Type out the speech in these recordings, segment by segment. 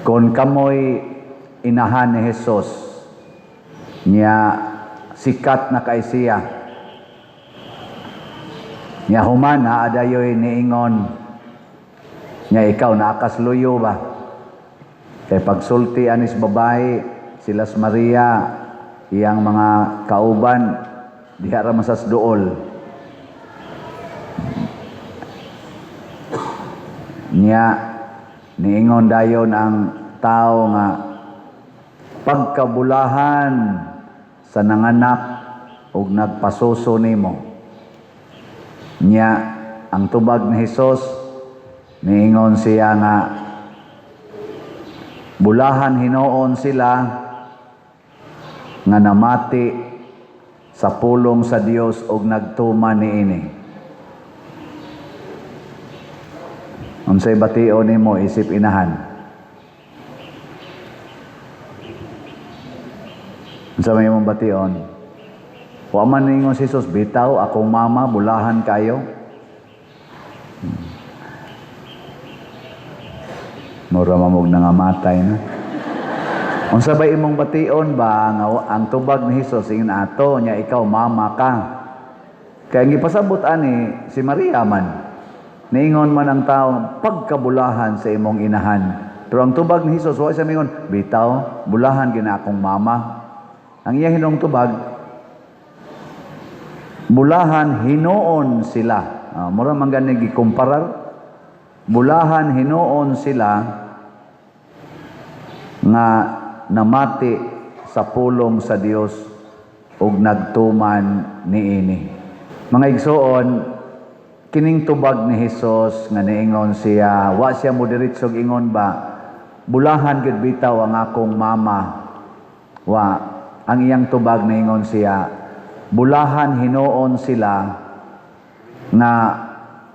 Kung kamoy inahan ni Jesus, niya sikat na kay siya. Niya human ha adayoy niingon niya, ikaw naakasluyo ba? Kay pagsulti anis babae, silas Maria, iyang mga kauban, diha ra masas duol. Niya niingon dayon ang tao nga pagkabulahan sa nanganak ug nagpasuso nimo. Niya ang tubag ni Hesus, niingon siya nga bulahan hinuon sila nga namati sa pulong sa Dios ug nagtuman niini. Unsay bation nimo isip inahan? Unsa may imong bation? Wa man ningon si Jesus, bitaw akong mama bulahan kayo. Mura mamog nangamatay na. Unsa bay imong bation ba nga ang tubag ni Hesus ingon ato nya ikaw mama ka? Kay ang gipasabot ani si Maria man. Niingon man ang tao pagkabulahan sa imong inahan. Pero ang tubag ni Hesus wa siya mingon, bitaw bulahan gina akong mama. Ang iya hinong tubag, bulahan hinuon sila. Mura man gani gikumparar. Bulahan hinuon sila nga namati sa pulong sa Dios ug nagtuman niini. Mga igsoon, kining tubag ni Hesus nga niingon siya, wa siya mo diretsog ingon ba, bulahan gid bitaw ang akong mama. Wa, ang iyang tubag niingon siya, bulahan hinuon sila nga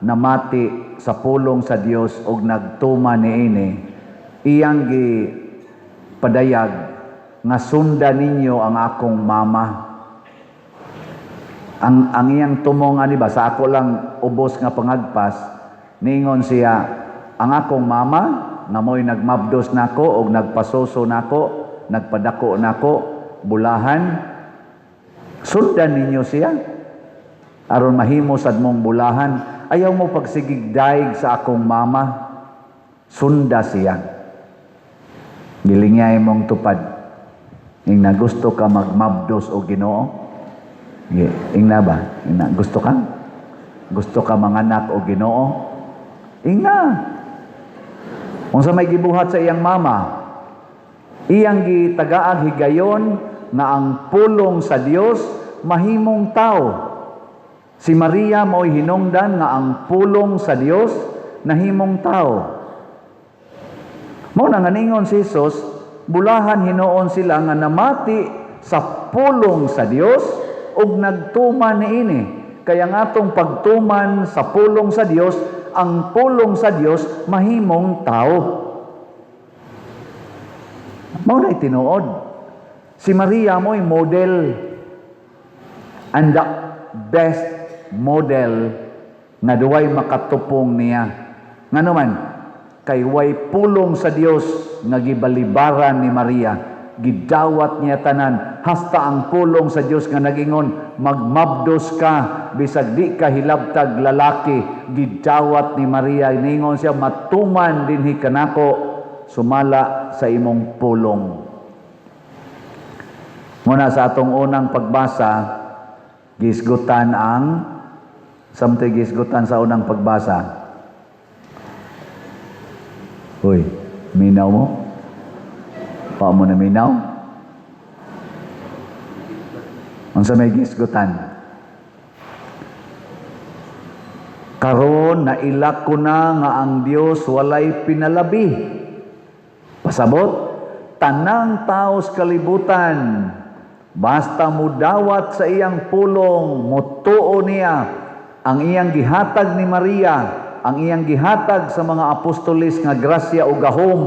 namati sa pulong sa Dios ug nagtuman niini. Iyang gipadayag nga sundan ninyo ang akong mama. Ang iyang tumong ani ba sa ako lang ubos nga pangagpas, niingon siya, ang akong mama nga mo'y nagmabdos nako og nagpasuso nako, nagpadako nako, bulahan, sundan ninyo siya aron mahimo sad mong bulahan. Ayaw mo pagsigig daig sa akong mama, sunda siya. Gilingay mong tupad. Ing na gusto ka magmabdos o Ginoo? Ing na ba? Ing na gusto ka? Gusto ka manganak o Ginoo? Ing na. Unsa may gibuhat sa iyang mama? Iyang gitagaag higayon nga ang pulong sa Dios mahimong tao. Si Maria mo'y hinungdan nga ang pulong sa Dios nahimong tao. Mao na nga ningon si Jesus, bulahan hinuon sila nga namati sa pulong sa Dios ug nagtuman niini. Kaya nga atong pagtuman sa pulong sa Dios, ang pulong sa Dios mahimong tao. Mao na tinuod. Si Maria mo'y model, and the best model nga duway makatupong niya. Ngano man, kay way pulong sa Dios nga gibalibaran ni Maria. Gidawat niya tanan hasta ang pulong sa Dios nga nagingon magmabdos ka bisag di ka hilabtag lalaki. Gidawat ni Maria, ningon siya, matuman dinhi kanako sumala sa imong pulong. Muna sa atong unang pagbasa, gisgutan ang samtoy gisgutan sa unang pagbasa. Uy, minaw mo? Pa mo na minaw? Unsa may gisgutan? Karon nailak ko na nga ang Dios walay pinalabi. Pasabot, tanang taos kalibutan, basta mudawat sa iyang pulong, mutuo niya ang iyang gihatag ni Maria, ang iyang gihatag sa mga apostolis nga grasya o gahom,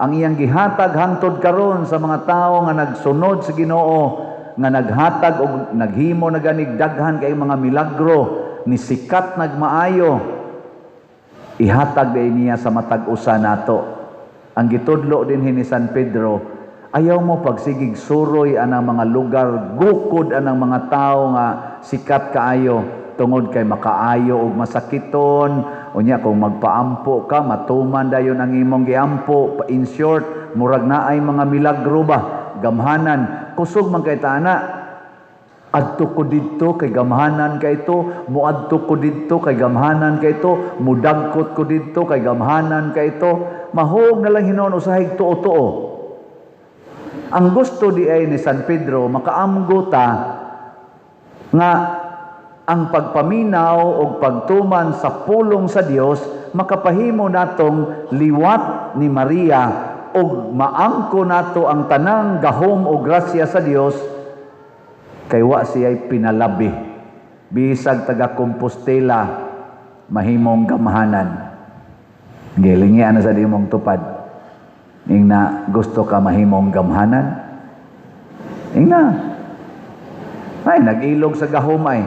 ang iyang gihatag hangtod karon sa mga tawo nga nagsunod sa Ginoo, nga naghatag og naghimo na ganig daghan kay mga milagro, ni sikat nagmaayo, ihatag day niya sa matag usa nato. Ang gitudlo din ni San Pedro, ayaw mo pagsigig suroy anang mga lugar, gukod anang mga tao nga sikat kaayo tungod kay makaayo og masakiton. Unya kung magpaampo ka, matuman dayon ang imong giampo. In short, murag naay mga milagro ba, gamhanan. Kusog man kay ta ana. Adto ko didto kay gamhanan kay ito, muadto ko didto kay gamhanan kay ito, mudagkot ko didto kay gamhanan kay ito. Mahog na lang hinuon usahay tuo-tuo. Ang gusto di ay ni San Pedro, makaamgo ta nga ang pagpaminaw o pagtuman sa pulong sa Dios makapahimo natong liwat ni Maria ug maangko nato ang tanang gahom o grasya sa Dios kay wa siya'y pinalabi. Bisag taga Compostela, mahimong gamhanan. Gilingian na sa imong tupad. Ingna, gusto ka mahimong gamhanan? Ingna. Ay, nag-ilog sa gahom ay.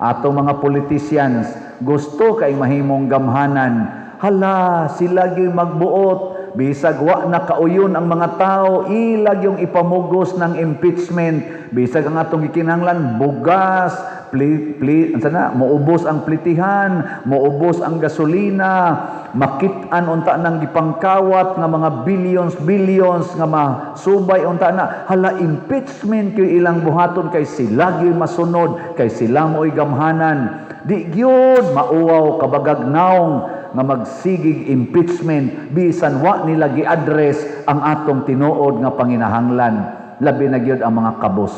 Atong mga politicians, gusto kay mahimong gamhanan. Hala, sila gyud magbuot. Bisag wa na kauyon ang mga tao, ilag yung ipamugos ng impeachment. Bisag ang atong gikinahanglan bugas, pli, pli, unsa na, moubos ang plitihan, moubos ang gasolina, makit-an unta nang gipangkawat nga mga billions billions nga masubay unta na. Hala, impeachment kay ilang buhaton kay sila gyud masunod, kay sila mo'y gamhanan. Di gyud mauwaw kabagag naong nga magsigig impeachment bisan wa nila gi-address ang atong tinuod nga panginahanglan, labi na gyud ang mga kabus.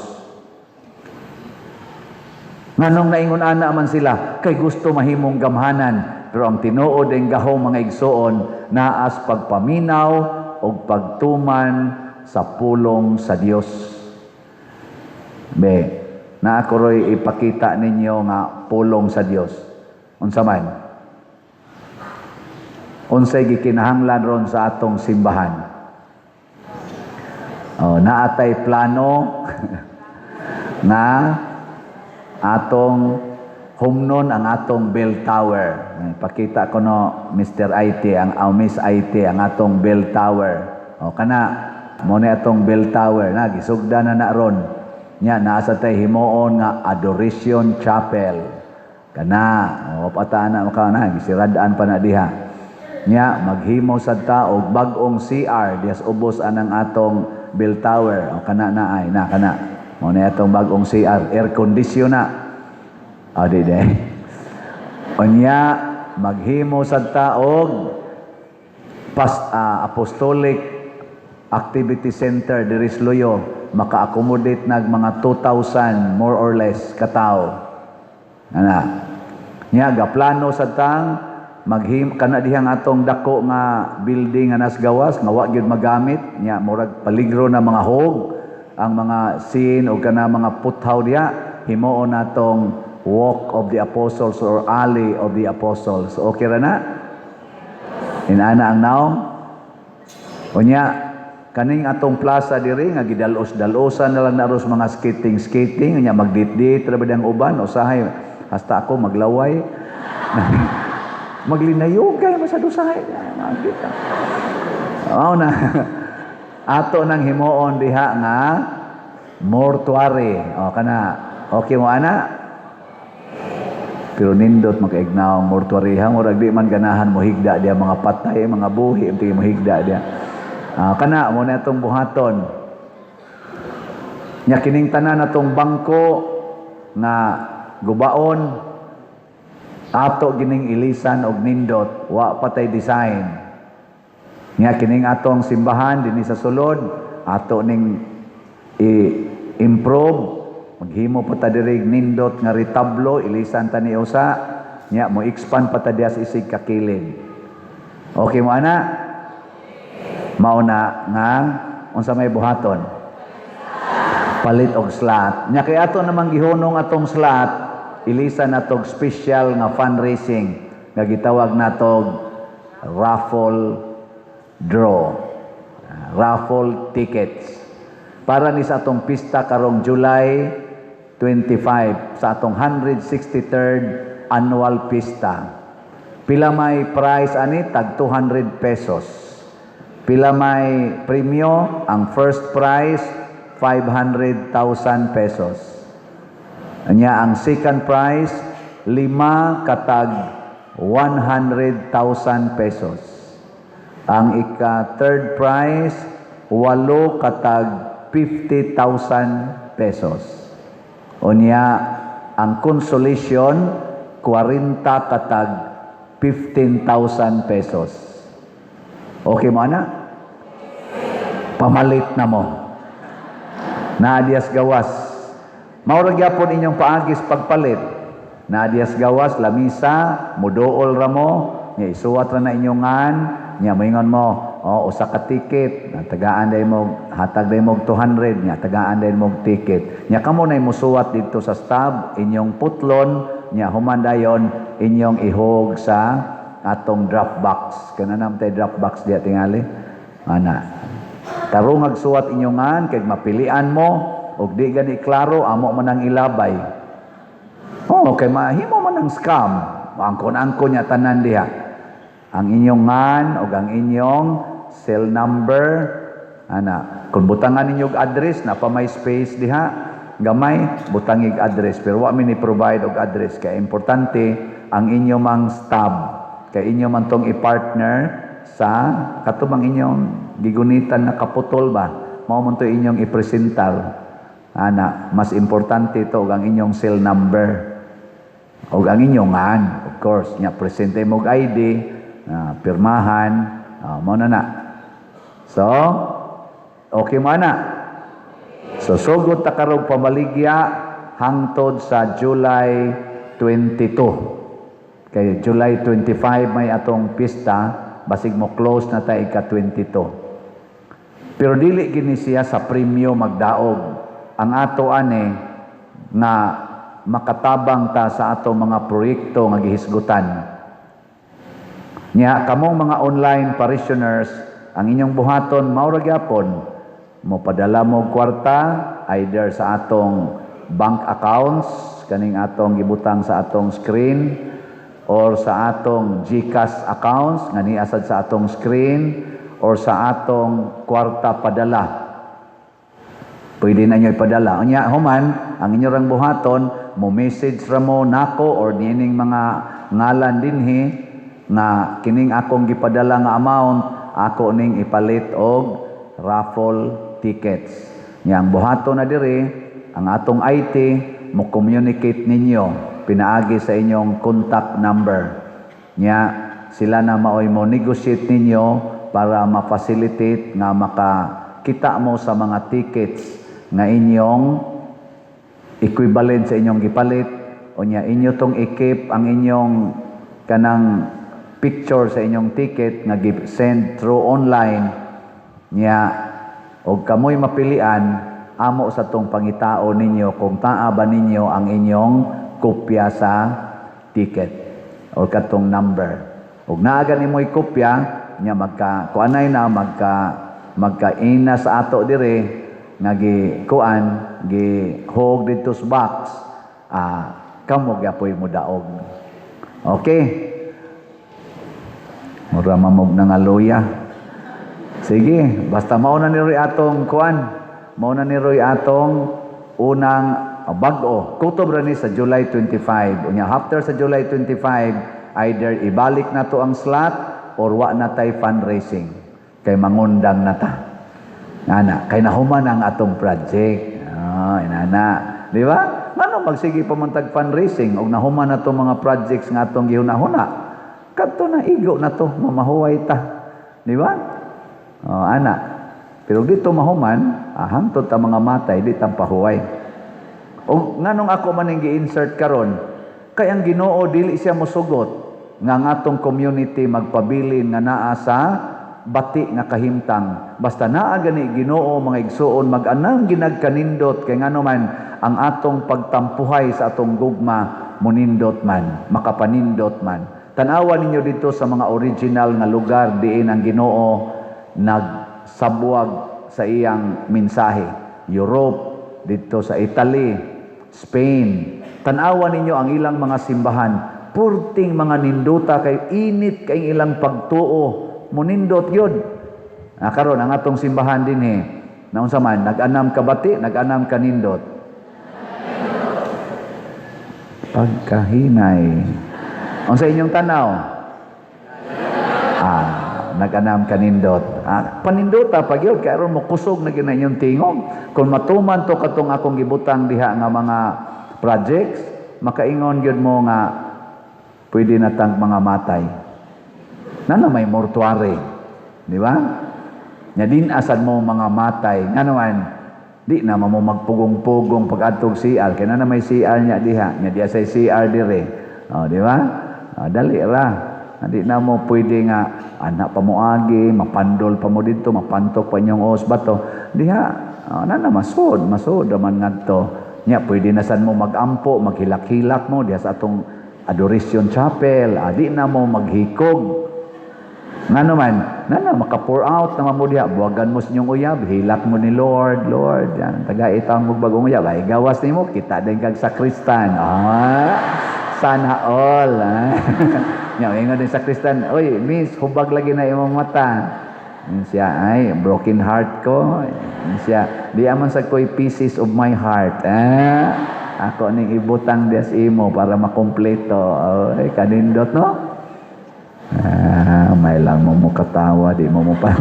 Nganong naingon ana man sila? Kay gusto mahimong gamhanan. Pero ang tinuod ang gahom, mga igsoon, naas pagpaminaw og pagtuman sa pulong sa Dios. Be, naa ko ro'y ipakita ninyo nga pulong sa Dios. Unsa man? Unsay gikinahanglan ron sa atong simbahan? Oh, naatay plano nga atong humnon ang atong bell tower. Pakita ko no, Mr. IT, ang oh, Miss IT, ang atong bell tower. O kana mo ni atong bell tower na gisugda na na ron. Nya naa sa tay himuon nga Adoration Chapel. Kana, o pata na maka na gisiradaan pa na diha. Nya maghimo sad ta og bag-ong CR diha sa ubos anang atong bell tower. O kana na ay na kana. Mo ni atong bag-ong CR, air condition na. O di di. Unya maghimo sad ta og Apostolic Activity Center diri sa Luyo, maka-accommodate nag mga 2,000 more or less katao. Ana. Nya gaplano sad tang maghim kana dihang atong dako nga building nga nas gawas nga wa gyud magamit. Nya murag paligro na mga hog ang mga scene o kana mga puthaw diha, himuon natong Walk of the Apostles or Alley of the Apostles. Okay ra na? Inana ang naong. Unya kaning atong plaza diri nga gidalos-dalosan na lang naros mga skating skating, unya magdit-dit ra ba ang uban, usahay hasta ako maglaway, maglinayugay masad usahay. Makita. Mao na ato nang himuon diha nga mortuary. O kana, okay mo ana? Pero nindot makaignaw ang mortuary ha, murag di man ganahan mo higda diya mga patay, mga buhi, unti mo higda diya. Ah, kana mo na itong buhaton. Nya kining tanan atong bangko nga gubaon, ato gining ilisan og nindot, wa patay design. Nya kining atong simbahan dinhi sa sulod, ato ning i-improve, maghimo pa ta diri nindot nga retablo, ilisan ta ni usa, nya mo expand pa ta diha sa isig kakilid. Okay mo ana? Mao na nga unsa may buhaton? Palit og slot. Nya kay ato namang gihunong atong slot, ilisan natog special nga fundraising nga gitawag natog raffle draw. Raffle tickets. Para ni sa atong pista karong July 25 sa atong 163rd annual pista. Pila may price ani? Tag 200 pesos. Pila may premyo? Ang first prize, 500,000 pesos. Anya ang second prize, lima katag 100,000 pesos. Ang ika third prize, walo katag 50,000 pesos. Unya ang consolation, 40 katag 15,000 pesos. Okay mo ana? Pamalit na mo. Naa diyas gawas. Mao ra gyapon inyong paagis pagpalit. Naa diyas gawas, lamisa, muduol ra mo, nya isuwat ra na inyong ngan, nya moingon mo, "Oh, usa ka ticket," tagaan day mo, hatag day mo 200, nya tagaan day mo ticket. Nya kamo nay musuwat didto sa stub, inyong putlon, nya human dayon inyong ihog sa atong drop box. Kana naman tay drop box diya tingali. Ana. Tarungag suwat inyong ngan kay mapilian mo og di gani klaro, amo man ang ilabay. Oh, kay mahimo man ang scam. Angkon-angkon niya tanan diha. Ang inyong ngan og ang inyong cell number, ana. Kung butangan ninyo og address, na pa may space diha, gamay, butangig address, pero wa mi ni provide og address kay importante ang inyo mang stub kay inyo man tong i-partner sa katubang inyong gigunitan nga kaputol ba, mao man to inyong ipresentar ana. Mas importante ito og ang inyong cell number og ang inyong ngan, of course. Nya presente mo og ID, pirmahan, mao na na. So okay mo ana? So sugod ta karong pamaligya hangtod sa July 22. Kay July 25 may atong pista, basig mo close na ta ika 22. Pero dili gini siya sa premyo magdaog. Ang ato ani nga makatabang ta sa ato mga proyekto nga gihisgutan. Nya kamong mga online parishioners, ang inyong buhaton mao ra gyapon mo padala mo kwarta either sa atong bank accounts kaning atong gibutang sa atong screen or sa atong GCash accounts nga niasad sa atong screen or sa atong kwarta padala. Pwede na nyo ipadala. Unya, human, ang inyo rang buhaton, mo message ra mo nako or niining mga ngalan dinhi nga kining akong gipadala nga amount, ako ning ipalit og raffle tickets. Nya ang buhaton na diri, ang atong IT mo communicate ninyo pinaagi sa inyong contact number. Nya sila na maoy mo negotiate ninyo para ma-facilitate nga makakita mo sa mga tickets nga inyong equivalent sa inyong gipalit. Unya inyo tong i-keep ang inyong kanang picture sa inyong ticket nga gi-send through online. Nya og kamoy mapilian, amo sa tong pangitao ninyo kung taa ba ninyo ang inyong kopya sa ticket or katong number. Ug naa gani mo'y kopya nya, magka kuanay na, magkaina sa ato dire nga gi kuan, gi hog didto sa box, kamo gyapoy mo daog. Okay, mura mamog na nga luya. Sige, basta mao na ni Roy atong kuan, mao na ni Roy atong unang bag-o. Kutob ra ni sa July 25. Unya after sa July 25, either ibalik na to ang slot or wa na tay fundraising kay mangundang na ta. Ana, kay nahuman ang atong project. Ah, inana. Di ba? Ngano magsige pa man tag fundraising og nahuman na to mga projects nga atong gihuna-huna? Kadto na, igo na to, mamahuway ta. Di ba? Oh, ana. Pero dito mahuman, hangtod ta mga matay, di tang pahuway. O nganong ako man ning gi-insert karon, kay ang Ginoo dili siya mosugot nga ang atong community magpabilin nga naa sa bati nga kahimtang. Basta naa gani Ginoo, mga igsuon, mag-anang ginagkanindot kay ngano man ang atong pagtampuhay sa atong gugma munindot man, makapanindot man. Tan-awa ninyo dito sa mga original nga lugar diin ang Ginoo nagsabwag sa iyang mensahe. Europe, dito sa Italy, Spain. Tan-awa ninyo ang ilang mga simbahan. Purting mga ninduta kay init kay ilang pagtuo. Munindot yun. Ah, karon ang atong simbahan dinhi, naunsa man, nag-anam ka bati, nag-anam ka nindot? Pagkahinay. Unsa inyong tanaw? Ah, nag-anam ka nindot. Ah, panindota pag yun, kaya aron mo kusog na gyud na inyong tingog. Kung matuman to katong akong gibutang diha nga mga projects, makaingon gyud mo nga pwede na tang mga matay. Nana may mortuary. Di ba? Nya din asad mo mga matay. Nga naman, di na mo magpugong-pugong pag-adtog CR. Kaya na may CR niya diha. Nya diha sa CR dire. O, di ba? O, dali ra. Hindi na mo pwede nga anak pa mo agi, mapandol pa mo dito, mapantok pa inyong os bato. Diha, o, na na masud, masud naman ngadto. Nya pwede na sad mo magampo, maghilak-hilak mo diha sa atong Adoration Chapel. Ah, di na mo maghikog. Nga naman, na na, maka-pour out naman mo diha. Buwagan mo sa inyong uyab, hilak mo ni Lord, Lord. Yan, taga itang mo bagong uyab. Ay, gawas nimo, kita din kag sakristan. Ah, sana all. Ah. Nya, ingon din sakristan, "Oy, miss, hubag lagi na imong mata." Yun siya, "Ay, broken heart ko." Yun siya, "Di aman sa ko'y pieces of my heart. Ah, ako ning ibutang dias imo para makompleto." Ay, kanindot, no? Ah, may lang mo mo katawa, di mo mo pa.